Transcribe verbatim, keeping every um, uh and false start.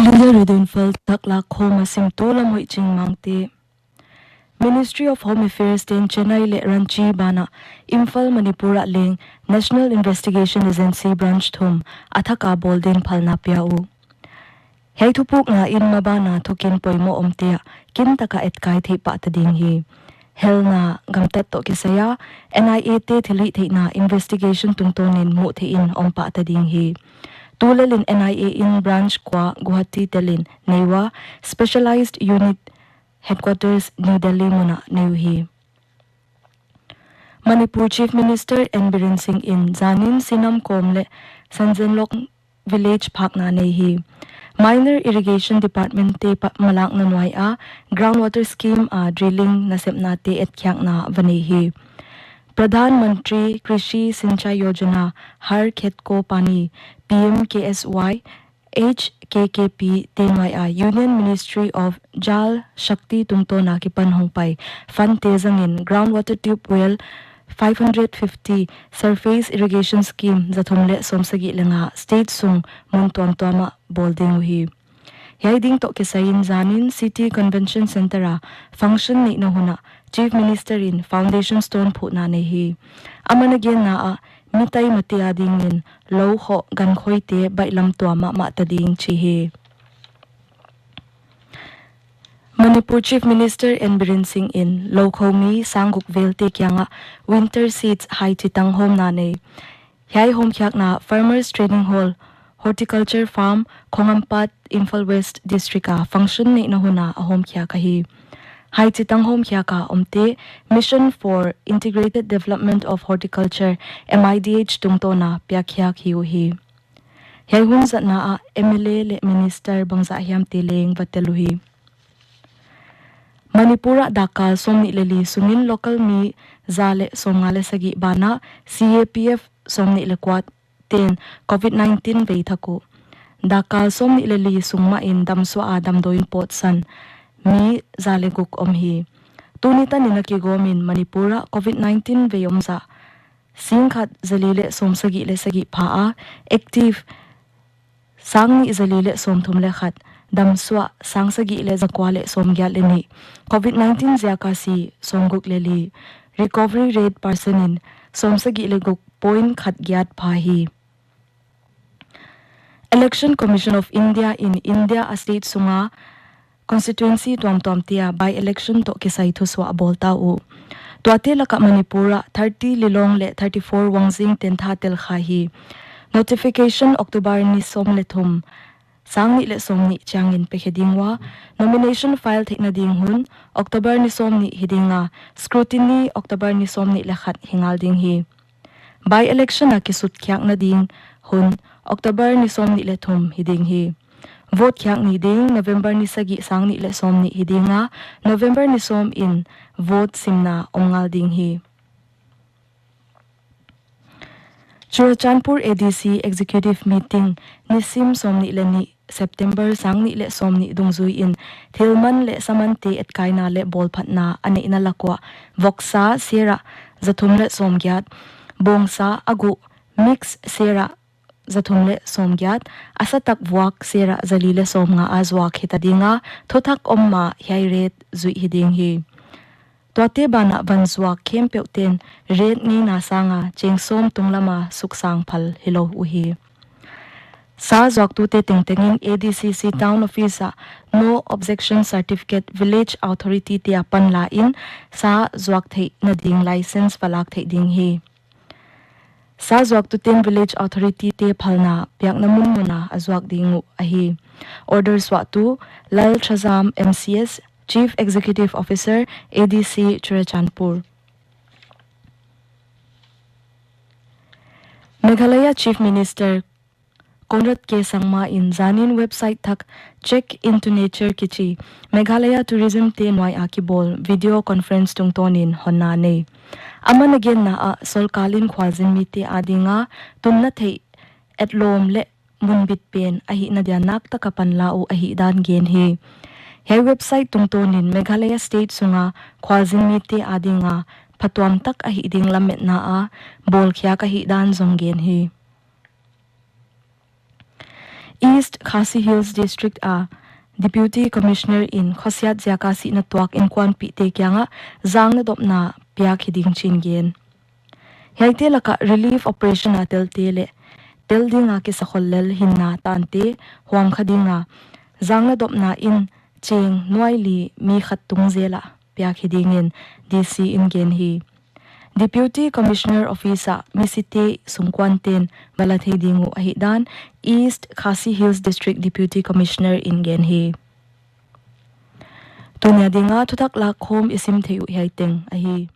Media Radio Imphal thak lak khawm a simtu Lamhoihching Mangte. Ministry of Home Affairs te'n Chennai leh Ranchi banah Imphal, Manipur ah leng National Investigation Agency Branch thum a thak a bawl dingin phalna pia uh. Hiai thupukna in maban a thukin poimoh omte ah kin taka etkai theih pah ta ding hi. Helna gamtat toh kisai a N I A te thilhihtheihna investigation tungtawnin muh theih in om pah ta ding hi. Tulel in N I A in branch kua Guwahati tel in nei ua, specialized unit headquarters New Delhi mun ah nei uhi. Manipur Chief Minister N Biren Singh in zanin Sinam Kom leh Sanjenlok village phakna nei hi. Minor Irrigation Department te pa-, malakna nuai a groundwater scheme a drilling nasepnate etkhiakna va nei hi. Pradhan Mantri Krishi Sinchai Yojana Har Khet Ko Pani, P M K S Y, H K K P te nuai a Union Ministry of Jal Shakti tungtawna kipan hongpai fund te zangin groundwater tube well five hundred fifty surface irrigation scheme zathum leh sawmsagih leh nga state sung mun tuamtuam ah bawl ding uhi. Hiai ding toh kisai in zanin City Convention Centre a function neihna hun ah Chief Minister in foundation stone phuhna nei hi. Aman a genna ah mi tai mate a dingin lou khoh gan khoite baihlam tuam mahmah ta ding chi hi. Manipur Chief Minister N Biren Singh in lou khoh mi sang guk velte kiangah winter seeds haichi tanghawmna nei. Hiai hawmkhiakna Farmers Training Hall, Horticulture Farm, Khongampat, Imphal West District a function neihna hun a hawmkhiak ahi. Haichi tanghawm khiak a omte Mission for Integrated Development of Horticulture, M I D H tungtawna piakkhiak hi uhi. Hiai hun zatna ah M L A leh minister bangzah hiamte leng va tel uhi. Manipur ah dakkal sawmnih leh li sungin local mi za leh sawmnga leh sagih banah C A P F sawmnih leh kua te'n covid nineteen vei thak uh. Dakkal sawmnih leh li sung mahin damsuah a damdawi in pawtsan mi za leh guk om hi. Tuni tanin a kigawmin Manipur ah covid nineteen vei omzah singkhat zali leh sawmsagih leh sagih pha a, active sangnih zali leh sawmthum leh khat, damsuah sangsagih leh zakua leh sawmgiat leh nih, covid nineteen ziaka si sawmguk leh li, recovery rate percent in sawmsagih leh guk point khat giat pha hi. Election Commission of India in India a state sunga constituency tuamtuamte a by-election toh kisai thusuah a bawl ta uh. Tuate lakah Manipur ah thirty Lilong leh thirty-four Wangjing tentha tel kha hi. Notification October ni sawm leh thum, sangnih leh sawmnih chiangin pekhe ding ua, nomination file theihna ding hun October ni sawmnih hi ding a, scrutiny October ni sawmnih leh khat hi ngal ding hi. By-election a kisutkhiakna ding hun October ni sawmnih leh thum hi ding hi. Vote khiak ni ding November ni sagih, sangnih leh sawmnih hi ding a, November ni sawm in vote simna om ngal ding hi. Churachandpur A D C Executive Meeting nisim sawmnih leh nih September sangnih leh sawmnih dungzui in thilman leh samante etkaina leh bawlphatna a neihna lak uah voksa sera zathum leh sawmgiat, bawngsa a guh mix sera zathum leh sawmgiat, a satak vuak sera zali leh sawmnga a zuak hita ding a, thuthak om ma hiai rate zuih hi ding hi. Tuate banah van zuak khempeuh te'n rate ngeina sanga cheng sawm tunglam a suksang phal hilou uhi. Sa zuaktute tengtengin A D C C Town Office ah No Objection Certificate Village Authority te apan la in sa zuak theihna ding license va lak theih ding hi. Sa zuaktute'n Village Authority te phalna piakna munmun a zuak ding uh ahi. Order suahtu Lalthazam M C S, Chief Executive Officer, A D C Churachandpur. Meghalaya Chief Minister Conrad K Sangma in zanin website thak Check Into Nature kichi Meghalaya Tourism te nuai a kibawl video conference tungtawnin honna nei. Aman a genna ah sorkar in khualzin mite adinga tunna theih etlawm leh munbit pen ahihna dia naktak a panla uh ahihdan gen hi. Hiai website tungtawnin Meghalaya State sunga khualzin mite adinga phatuamtak ahih ding lametna a bawlkhiak ahihdan zong gen hi. East Khasi Hills District a Deputy Commissioner in khosiat ziaka sihna tuak inkuanpihte kiangah zangna dopna piak hi ding chi'n gen. Hiaite lakah relief operation a telte leh tel dinga kisakhol lel hinna tante huang kha dinga zangna dopna in cheng nuai li mi khat tung zel ah piak hi dingin D C in gen hi. Deputy Commissioner Office ah misite sungkuanten va la thei ding uh ahihdan East Khasi Hills District Deputy Commissioner in gen hi. Tunia dinga thuthak lakkhawm i sim thei uh hiai teng ahi.